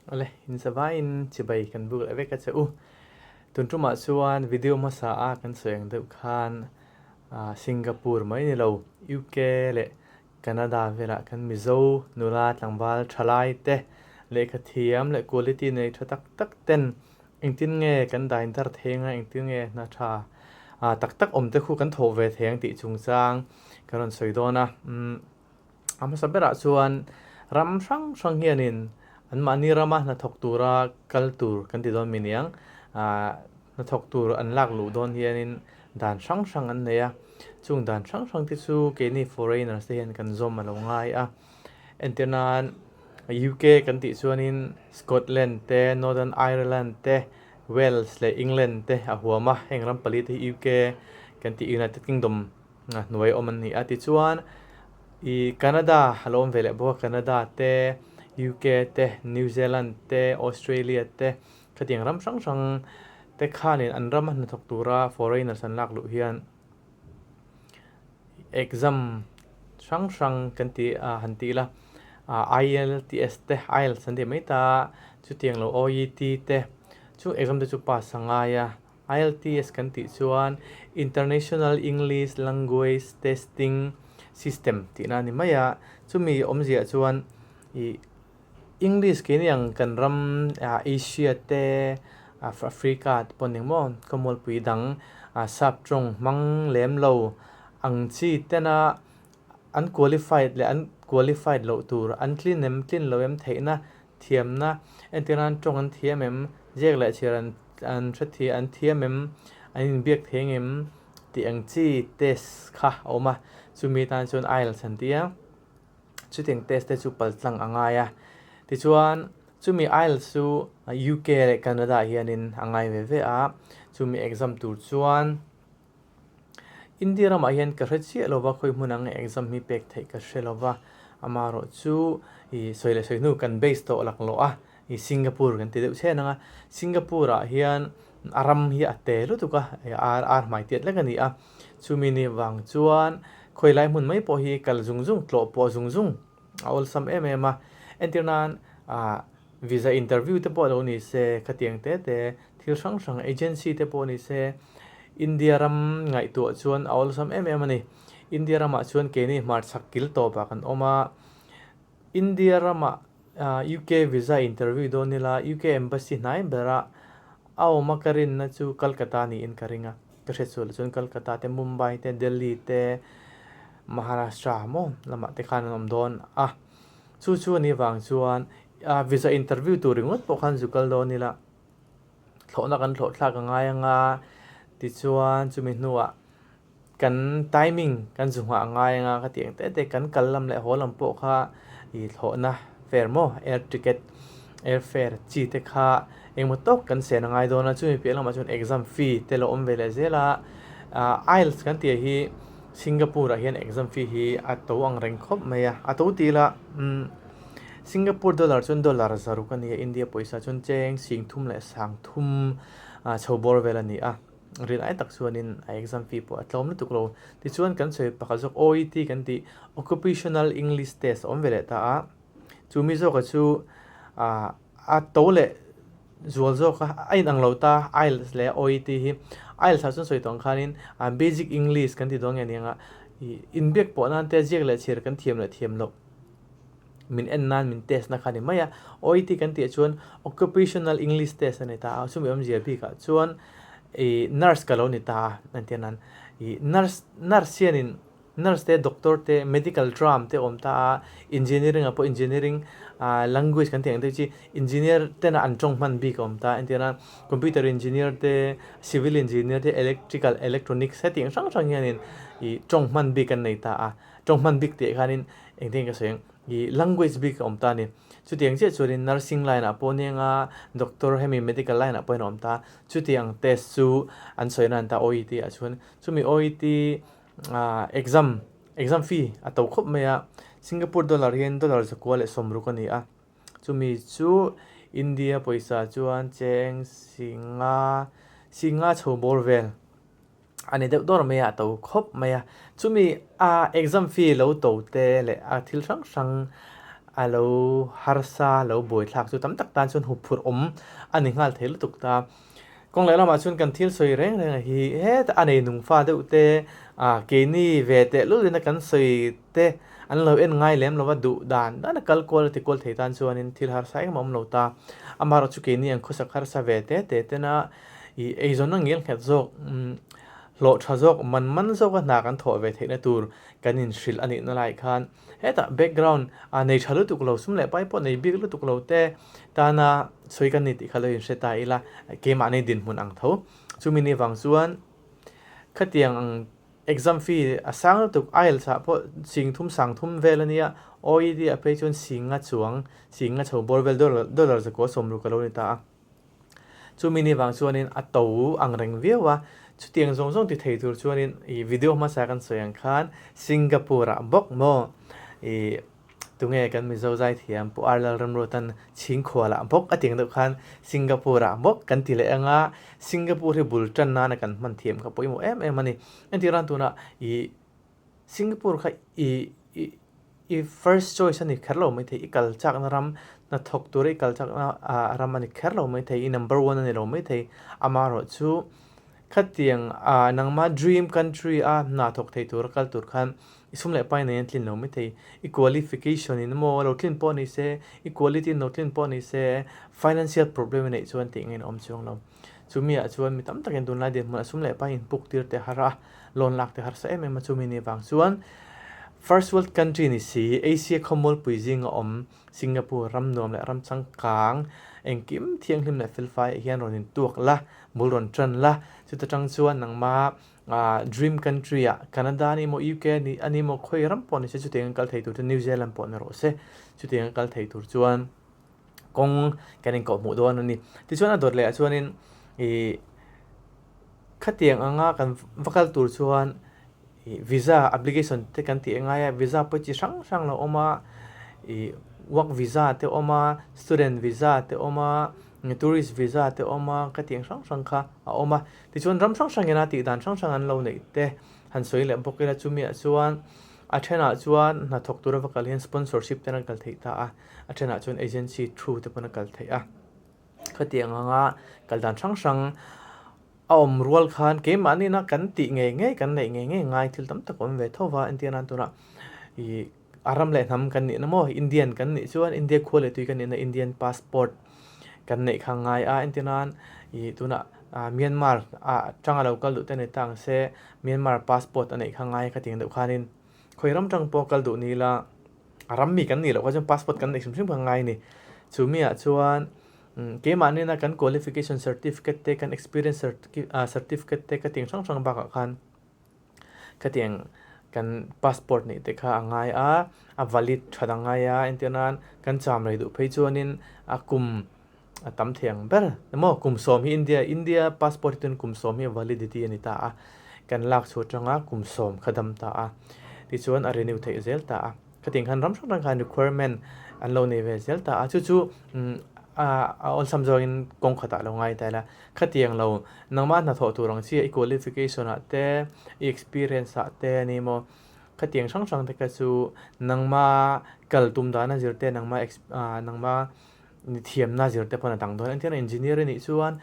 Awle, inzavaiin chibai kan buk leh vek a che u. Tun tumah chuan video hmasa a kan sawi ang deuh khan Singapore mai ni lo, UK leh Canada velah kan Mizo nula tlangval thalai te lehkha thiam leh quality nei tha tak tak ten engtin nge kan dain dar thei anga engtin nge hna tha tak tak awm te khu kan thawh ve thei ang tih chungchang ka rawn sawi dawn a. A hmasa berah chuan ram hrang hrang hianin anmahni rama hnathawk tura kal tur kan ti dawn mi niang. Hnathawk tur an lak luh dawn hianin dan hrang hrang an nei a, chung dan hrang hrang te chu keini foreigners te hian kan zawm a lo ngai a. Entir nan UK kan tih chuanin Scotland te, Northern Ireland te, Wales leh England te a huam a, heng ram pali te hi UK kan tih United Kingdom hnuai awm an ni a. Tichuan ih Canada a lo awm ve leh bawk a, Canada te, UK te, New Zealand te, Australia te khatiang ram hrang hrang te khanin an rama hnathawk tura foreigners an lak luh hian exam hrang hrang kan tih ah han tih ila ah IELTS te IELTS an tih mai ta a chutiang lo OET te chu exam te chu pass a ngai a. IELTS kan tih chuan International English Language Testing System tihna a ni mai a, chumi awmziah chuan ih English keini ang kan ram Asia te Africa te pawh ni maw khawmualpui dang sap tawng hmang lem lo ang chi tena an qualified leh an qualified loh tur an tlin em tlin lo em theihna thiamna entir nan tawng an thiam em, ziak leh chhiar an an hre thei an thiam em, an inbiak thei ang em tih ang chi test kha a awm a, chumi tan chuan IELTS an ti a, chutiang test te chu paltlang a ngai a, tichuan chumi IELTS chu UK leh Canada ah hianin a ngai ve ve a, chumi exam tur chuan India ramah hian ka hre chiah lo va, khawi hmun ang exam hi pek theih ka hre lo va, amaherawh chu ih sawi leh sawi hnu kan base tawh lak lawh a, ih Singapore kan ti deuh chhen ang a, Singapore ah hian a ram hi a te lutuk a, ar ar hmai tiat lek a ni a, chumi ni vang chuan khawi lai hmun mai pawh hi kal zung zung tlawh pawh zung zung a awlsam em em a, entir nan ah visa interview te pawh lo ni se khatiang te te Thil hrang hrang agency te pawh ni se India ram ngaihtuah chuan a awlsam em em a ni. India ramah chuan keini hmarchhak kil tawpah kan awm a, India ramah UK visa interview dawn ila UK embassy hnai berah a awm a ka rinna chu Kolkata niin ka ring a, ka hriatsual chuan Kolkata te Mumbai te Delhi te Maharashtra maw lamah te khan an awm dawn a, chu chu a nih vang chuan visa interview tur ringawt pawh khan zu kal dawn ila. Thlawhna kan thlawh thlak a ngai ang a, tichuan chumi hnuah kan timing kan zu nghah a ngai ang a, khatiang te te kan kal lam leh haw lam pawh kha ih thlawhna fare maw air ticket air fare chi te kha engemaw tawk kan sen a ngai dawn a, chumi piah lamah chuan exam fee te lo awm ve leh zel a, ah IELTS kan tih hi Singapore ah hian exam fee hi a to ang reng khawp mai a, a to tih lah umm. Singapore dollar chuan dollar zaruk a ni a, India pawisa chuan cheng sing thum leh sang thum chho bawr vel a ni a, rin ai tak chuanin a exam fee pawh a tlawm lutuk lo. Tichuan kan sawi pakhat zawk OET kan tih Occupational English Test a awm ve leh ta a, chu mi zawka chu a to leh zual zawk a, a inang lo ta IELTS leh OET hi. IELTS ah chuan sawi tawh ang khanin Basic English kan ti dawn nge ni ang a, inbiak pawh nan te ziak leh chhiar kan thiam leh thiam loh. min en nan min test na kha a ni mai a, OET kan tih ah chuan Occupational English Test a ni ta a, chumi awmzia bik ah chuan ih nurse ka lo ni ta a entir nan ih nurse nurse hianin nurse te doctor te medical tram te awm ta a, engineering ah pawh engineering ah language kan tih ang deuh chi engineer tena an tawng hman bik a awm ta a, entir nan computer engineer te civil engineer te electrical electronics hetiang hrang hrang hianin ih tawng hman bik an nei ta a. Tawng hman bik tih khanin engtin ka sawi ang ih language bik a awm ta a ni. Chutiang chiah chuanin nursing line ah pawh nia nga doctor hemi medical line ah pawhin a awm ta. Chutiang test chu an sawi nan ta OET ah chuan chumi OET ah exam exam fee a to khawp mai a Singapore dollar hian dollar zakua leh sawmruk a ni a. Chumi chu India pawisa chuan cheng singa singa chho bawr vel. A ni deuh dawr mai a, a to khawp mai a. Chumi a exam fee lo to te leh a thil hrang hrang A lo harsa lo buaithlak chu tam tak tan chuan huphurh awm a ni nghal thei lutuk ta. Kawng leh lamah chuan kan thil sawi reng reng a hi hetah a nei nung fa deuh te ah keini ve teh lul ina kan sawi te an lo en ngai lem lova duh dan dan a kal kual a ti kual thei tan chuanin thil harsa engmah awm lo ta. Amaherawhchu chu keini ang khawsak harsa ve te te tena ih eizawnna ngel nghet zawk hlawh tha zawk man man zawka hna kan thawh ve theihna tur kan inhrilh a nihna lai khan Hetah background a nei tha lutuk lo, sum leh pai pawh nei bik lutuk lo te tana sawi kan ni tih kha lo inhre ta ila, keimahni dinhmun ang tho. Chumi ni vang chuan khatiang ang exam fee a sang lutuk, IELTS ah pawh sing thum sang thum vel a nia, OET ah phei chuan singa chuang, singa chho bawr vel dollar dollar zakua sawmruk a lo ni ta a. Chumi ni vang chuanin a to ang reng viau a, chutiang zawng zawng ti thei tur chuanin ih video hmasa kan sawi ang khan Singapore ah bawk maw ih tunge kan Mizo zaithiam Pu R Lalramruatan Chhingkhual ah bawk a tih ang deuh khan Singapore ah bawk kan ti leh ang a, Singapore hi bul tan nana kan hman thiam kha pawimawh em em a ni. Entir nan tunah ih Singapore kha i i i first choice a ni kher lo maithei, i kal chakna ram hnathawk tura i kal chakna ah ram a ni kher lo maithei, i number one a ni lo maithei. Amaherawhchu khatiang ah nangma dream country a hna thawk thei tura kal tur khan i sum leh pai nei an tlin lo maithei. I qualification in emaw lo tlin pawh ni se, i quality in lo tlin pawh ni se, financial problem a neih chuan tih ngei a awm chuang lo. Chumi ah chuan mi tam takin tunlai dinhmunah sum leh pai inpuk tir te har a, loan lak te harsa em em a chumi ni vang chuan First World Country ni si Asia khawmualpui zinga awm Singapore ram nuam leh ram changkang engkim thianghlim leh felfai ah hian rawn intuak la, bul rawn tan la, chuta tang chuan nangma dream country ah Canada a ni maw UK a ni a ni maw khawi ram pawh ni se chutiang kal thei tur chuan New Zealand pawh ni rawh se chutiang kal thei tur chuan kawng kan inkawh hmuh dawn a ni. Tichuan a dawt leh ah chuanin ih khatiang anga kan va kal tur chuan ih visa application te kan tih angai a, visa pawh chi hrang hrang lo awm a, ih work visa te awm a, student visa te awm a, tourist visa te awm a, khatiang hrang hrang kha a awm a. Tichuan ram hrang hrangin a tih dan hrang hrang an lo neih te han sawi leh bawk ila chumi ah chuan a thenah chuan hnathawk tura va kal hian sponsorship ten an kal theih ta a. A thenah chuan agency through te pawn a kal theih a. Khatiang anga kal dan hrang hrang a awm rual khan keimahni na kan tih ngei ngei kan neih ngei ngei ngai thil tam tak a awm ve tho va entir nan tunah ih a ram leh hnam kan nih na maw Indian kan nih chuan India khua leh tui kan nih na Indian passport kan neih kha ngai a entir nan ih tunah ah Myanmar ah tanga lo kal duh te ni ta ang se Myanmar passport a neih kha ngai khatiang deuh khanin khawi ram tang pawh kal duh ni ila. A ram mi kan nih loh kha chuan passport kan neih hrim hrim kha ngai a ni. Chu miah chuan keimah nena kan qualification certificate te kan experience certificate te ka tiang hrang hrang bakah khan khatiang kan passport neih te kha a ngai a, a valid that a ngai a entir nan kan cham rei duh phei chuanin a kum a tam thei ang ber emaw kum sawm hi India India passport hi chuan kum sawm hi a validity a ni ta a, kan lak chhuah atanga kum sawm kha dam ta a, tichuan a renew theih zel ta a, khatiang khan ram hrang hrang khan requirement an lo nei ve zel ta a, chu chu umm a awlsam zawngin kawng khatah lo ngai ta ila, khatiang lo nangmah hnathawh tur ang chiah i qualification ah te i experience ah te a ni maw khatiang hrang hrang te kha chu nangma kal tum dana zir te nangma nangma Ni thiamna zir te pawn a dang dawn. Engtiang engineer i nih chuan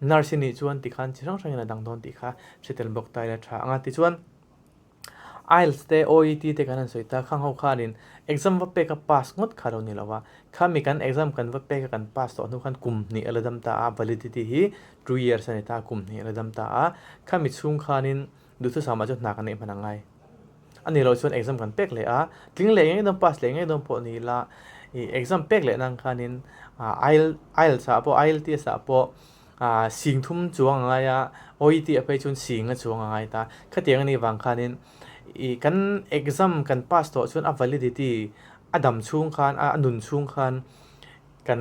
nurse i nih chuan tikhan chi hrang hrangin a dang dawn tih kha hre tel bawk ta ila tha ang a. Tichuan IELTS te OET te kan han sawi ta khang ho khanin exam va pek a pass ngawt kha lo ni lo a. Khami kan exam kan va pek a kan pass tawh hnu khan kum hnih a la dam ta a, validity hi 2 years a ni ta a, kum hnih a la dam ta a. Khami chhung khanin duhthusam ah chuan hna kan neih hman a ngai. A ni loh chuan exam kan pek leh a, tling leh ngei dawn pass leh ngei dawn pawh ni ila ih exam pek leh nan khanin ah IELTS ah pawh IELTS ah pawh ah sing thum chuang a ngai a, OET ah phei chuan sing a chuang a ngai ta. Khatiang a nih vang khanin ih kan exam kan pass tawh chuan a validity a dam chhung khan a nun chhung khan kan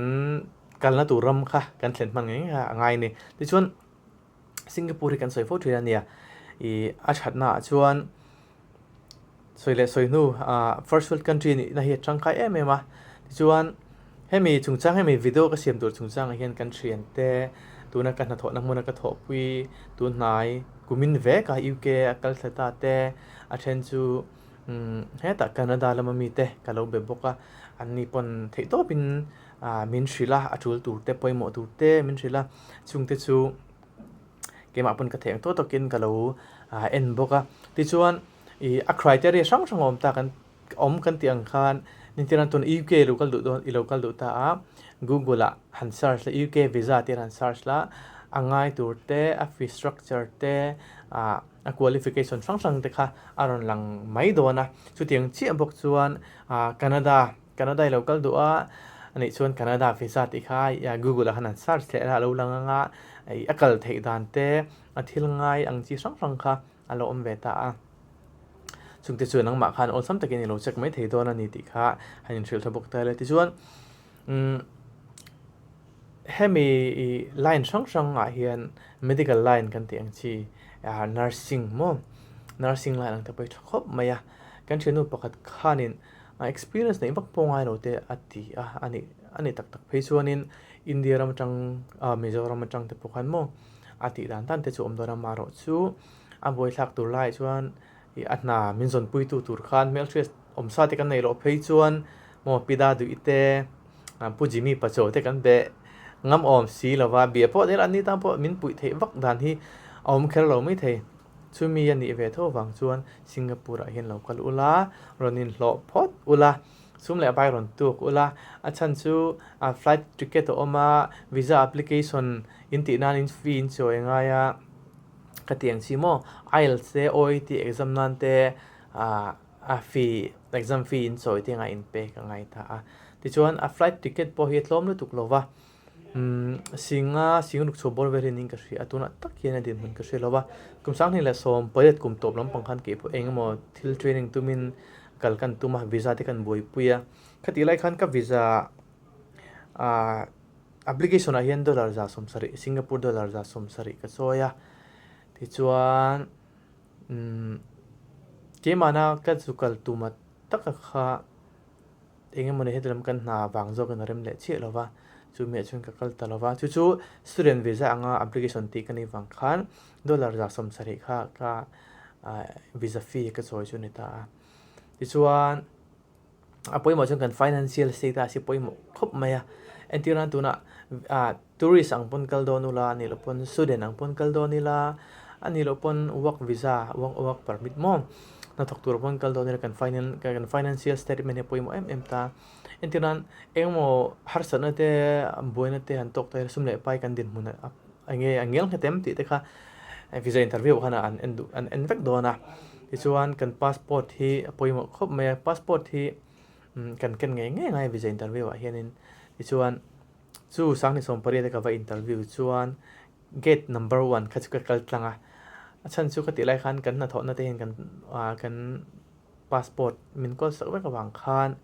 kalna tur ram kha kan thlen hman ngei ngei a ngai a ni. Tichuan. Singapore hi kan sawi fo thin a nia ih a thatna ah chuan sawi leh sawi hnu ah first world country nih na hi a tangkai em em a tichuan hemi chungchang hemi video ka siam tur chungchang ah hian kan thian te tuna ka hnathawhna hmuna ka thawhpui tun hnai kumin vek a UK a kal thla ta te a then chu. Hetah Canada lama mite ka lo be bawk a, anni pawn theihtawpin min hrilh a, a tul tur te pawimawh tur te min hrilh a, chungte chu keimah pawn ka theih ang tawk tawkin ka lo en bawk a. Tichuan ih a criteria hrang hrang a awm ta kan awm kan tih ang khan entirna tun UK lo kal duh dawn i lo kal duh ta a, Google ah han search la UK visa tih an han search la, a ngai tur te a fee structure te ah a qualification hrang hrang te kha a rawn lang mai dawn a, chutiang chiah bawk chuan ah Canada Canada i lo kal duh a anih chuan Canada visa tih kha Google ah khan han search leh la a lo lang ang a, ih a kal theih dan te a thil ngai ang chi hrang hrang kha a lo awm ve ta a. Chungte chu nangmah khan awlsam takin i lo check mai thei dawn a ni tih kha han inhrilh tha bawk ta ila. Tichuan umm hemi line hrang hrangah hian medical line kan tih ang chi ah nursing maw nursing line ang te pawh hi tha khawp mai a. Kan thiannu pakhat khanin experience neih vak pawh ngai lo te a ti a, a nih a nih tak tak phei chuanin India ram atang ah Mizoram atang te pawh khan maw a tih dan dan te chu awm dawn a amaherawhchu A buaithlak tur laiah chuan ih a hna min zawnpuitu tur khan hmelhriat awm sa te kan neih loh phei chuan maw pi da duih te Pu Jimmy Pachaw te kan be ngam awm si lo va, bia pawh zel an ni tan pawh min puih theih vak dan hi a awm kher lo mai thei. Chumi a nih ve tho vang chuan Singapore ah hian lo kal ula, rawn inhlawh phawt ula, sum leh vai rawn tuk ula, a chhan chu flight ticket a awm a, visa application in tih nan in fee in chawi a ngai a. Ka ti ang chi maw? IELTS te OET exam nan te ah a fee exam fee in chawi te anga in pek a ngai ta a. Tichuan a flight ticket pawh hi a tlawm lutuk lo va, umm singa singruk chho bawr vel hi niin ka hria a, tunah tak hian a dinhmun ka hre lo va. Kum sanghnih leh sawm pariat kum tawp lampang khan kei pawh eng emaw thil training tumin kal kan tum a, visa te kan buaipui a. Khatih lai khan ka visa ah Application ah hian dollar 70 Singapore dollar 70 ka chawi a, tichuan umm keimahna ka zu kal tuma taka kha eng emawni heti lam kan hna vang zawkin a rem leh chiah lo va, chumi ah chuan ka kal ta lo va, chu chu student visa anga application tih ka nih vang khan dollar 70 kha ka visa fee ka chawi chu a ni ta a, tichuan. A pawimawh chuan kan financial status hi pawimawh khawp mai a, entir nan tunah ah tourist ang pawn kal dawn ula a nih loh pawn student ang pawn kal dawn ila a nih loh pawn work visa work work permit maw hnathawk tur pawn kal dawn ila kan finan kan financial statement hi a pawimawh em em ta, entir nan engemaw harsatna te buaina te han tawk ta ila sum leh pai kan dinhmun a enge a ngelnghet em tih te kha visa interview ah khan an en duh an en vek dawn a. Tichuan kan passport hi a pawimawh khawp mai a, passport hi kan ken ngei ngei ngai visa interview ah hianin tichuan chu Sanghni Sawmpariat a ka va interview chuan gate number one kha chu ka kal tlang a, a chhan chu ka tih lai khan kan hnathawhna te hian kan ah kan passport min kawl sak vek avang khan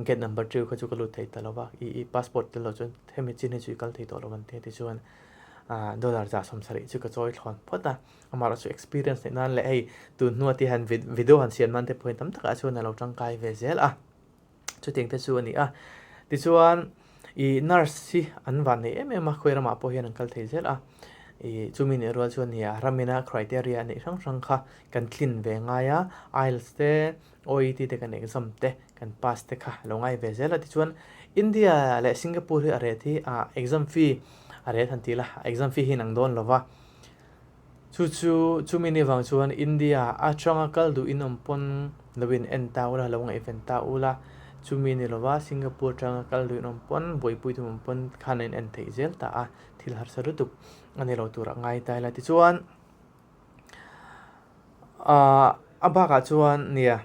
gate number two kha chu ka lut thei ta lo va, i i passport tel lo chuan hemi chin hi chu i kal thei tawh lo an ti a tichuan ah dollar 70 chu ka chawi thlawn phawt a. Amaherawh chu experience neih nan leh hei tun hnua te hian video han siam nan te pawhin tam takah chuan a lo tangkai ve zel a, chutiang te chu a ni a. Tichuan ih nurse hi an van nei em em a, khawi ramah pawh hian an kal thei zel a, ih chumi nih rual chuan nia ramina criteria a neih hrang hrang kha kan tlin ve ngai a, IELTS te, OET te kan exam te kan pass te kha a lo ngai ve zel a. Tichuan India leh Singapore hi a rate hi ah exam fee a rate han ti ila, exam fee hi inang dawn lo va. Chu chu chumi ni vang chuan India atanga kal duh in awm pawn lo in en ta ula, lo ngaihven ta ula, chumi ni lova Singapore atanga kal duh in awm pawn, buaipui tum awm pawn khan a in en theih zel ta a, thil harsa lutuk a ni lo tur a ngai ta ila. Tichuan ahh a bakah chuan nia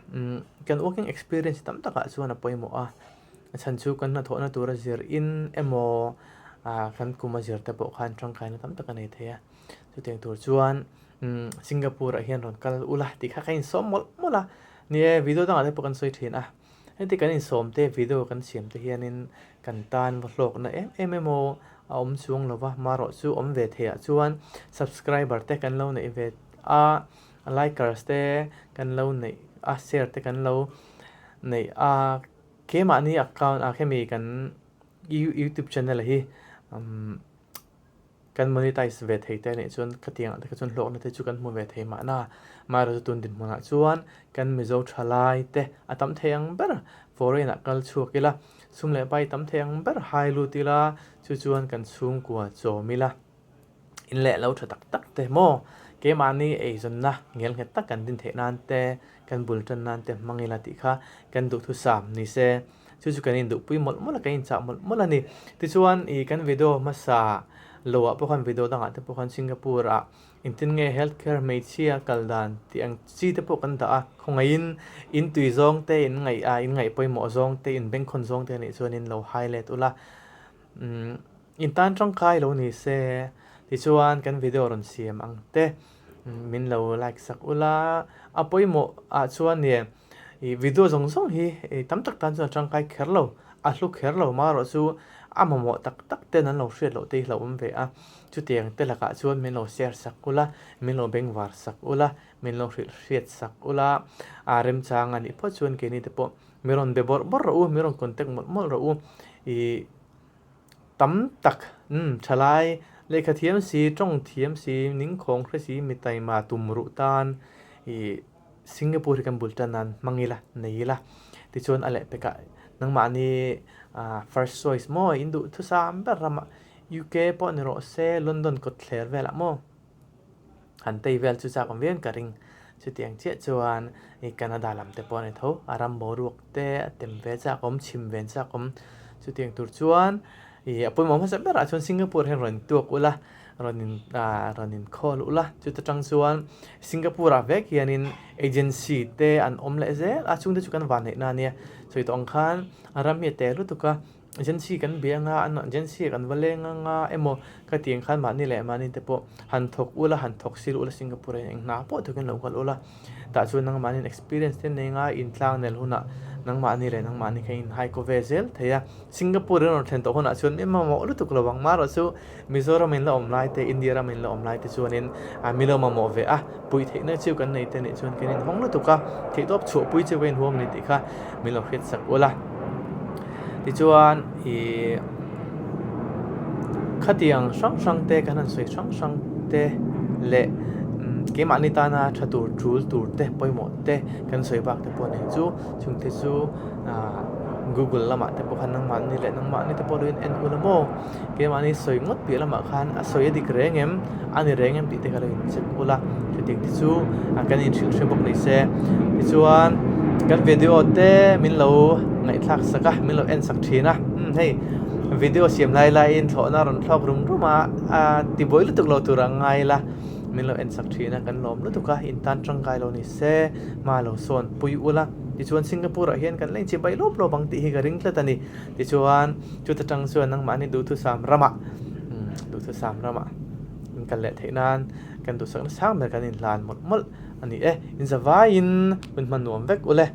kan working experience tam takah chuan a pawimawh a, a chhan chu kan hnathawhna tura zir in emaw ah kan kum a zir te pawh khan tangkaina tam tak a nei thei a. Chutiang tur chuan umm Singapore ah hian rawn kal ula tih kha ka insawm mawlh mawlh a, ni e video dangah te pawh kan sawi thin a, heti kan insawm te video kan siam te hianin kan tan va hlawkna em em emaw a awm chuang lo va, marawh chu awm ve theiah chuan subscriber te kan lo neih ve a, likers te kan lo neih a, share te kan lo neih a, keimahni account ah khemi kan youtube channel hi umm. Kan monetize ve thei te anih chuan khatiang ah te kha chuan hlawkna te chu kan hmu ve thei mahna. Amaherawhchu tun dinhmunah chuan kan Mizo thalai te a tam thei ang ber foreign ah kal chhuak ila, sum leh pai tam thei ang ber hai lut ila, chu chuan kan chhungkua chawm ila. In leh lo tha tak tak te maw keimahni eizawnna ngel nghet tak kan din theih nan te kan bul tan nan te hmang ila tih kha kan duhthusam ni se chu chu kan induhpui mawlh mawlh a kan inchah mawlh mawlh a ni. Tichuan ih kan video hmasa loah pawh khan video dangah te pawh khan Singapore ah engtin nge health care hmeichhia kal dan tih ang chi te pawh kan dah a khawngaihin in tui zawng te in ngaih ah in ngaih pawimawh zawng te in bengkhawn zawng te anih chuan in lo highlight ula umm. In tan tangkai lo ni se, tichuan kan video rawn siam ang te min lo like sak ula, a pawimawh ah chuan nia ih video zawng zawng hi tam tak tan chuan a tangkai kher lo, a hlu kher lo marawh chu a mamawh tak tak ten an lo hriat loh te hi hlauhawm ve a, chutiang te lakah chuan min lo share sak ula, min lo bengvar sak ula, min lo hrilh hriat sak ula, a remchang a nih phawt chuan keini te pawh mi rawn be bawrh bawrh rawh u, mi rawn contact mawlh mawlh rawh u ih. Tam tak, umm, thalai, lehkha thiam si, tawng thiam si, ningkhawng hre si, mi taima tum ruh tan ih Singapore hi kan bul tan nan hmang ila, nei ila. Tichuan a lehpekah nangmahni ah first choice maw in duh thusam ber ramah UK pawh ni rawh se, London kawtthler velah maw. Han tei vel chu chak awm viau in ka ring. Chutiang chiah chuan i Canada lam te pawh a ni tho. A ram boruak te a tem ve chak awm, chhim ve chak awm. Chutiang tur chuan i a pawimawh hmasa berah chuan Singapore hian rawn tuak ula, rawn in ah rawn in call ula. Chuta tang chuan Singapore ah vek hianin agency te an awm leh zel a, chungte chu kan van neihna a nia. Sawi tawh ang khan a ram hi a tel lutuk a. Agency kan bia anga an agency ah kan va leng anga emaw ka tih ang khan mahni leh mahni te pawh han thawk ula han thawk sil ula Singapore ah hian eng hna pawh thawkin lo kal ula tah chuan nangmahni experience te nei anga intlang nel hunah nangmahni leh nangmahni kha in hai kaw ve zel thei a Singapore in rawn thlen tawh hunah chuan mi mamawh lutuk lo ang marawh chu Mizoram in la awm lai te India ram in la awm lai te chuanin ah mi lo mamawh ve a puih theihna chu kan nei te nih chuan kan inhawng lutuk a theihtawp chhuahpui chu ka inhuam a ni tih kha min lo hriat sak ula tichuan ih khatiang hrang hrang te kan han sawi hrang hrang te leh keimahni tana tha tur tul tur te pawimawh te kan sawi bak te pawh nei chu chungte chu ah google lamah te pawh khan nangmahni leh nangmahni te pawh lo in en ula maw. Keimahni sawi ngawt piah lamah khan a sawi a dik reng em, a ni reng em tih te kha lo in check ula, chutiang te chu kan inhrilh hre bawk ni se. Tichuan kan video te min lo ngaihthlak sak a, min lo en sak thin a, umm hei video siam lai laiin thlawhna rawn thlawk rum rum a, a tibuai lutuk lo tur a ngai la, min lo en sak thin a, kan lawm lutuk a, in tan tangkai lo ni se, hma lo sawn pui ula. Tichuan Singapore ah hian kan la inchibai lawp lawp ang tih hi ka ring tlat a ni. Tichuan, chuta tang chuan nangmahni duhthusam ramah, duhthusam ramah in kal leh theih nan kan duhsakna sang ber kan inhlan mawlh mawlh a ni e. In zavaiin hun hman nuam vek ule.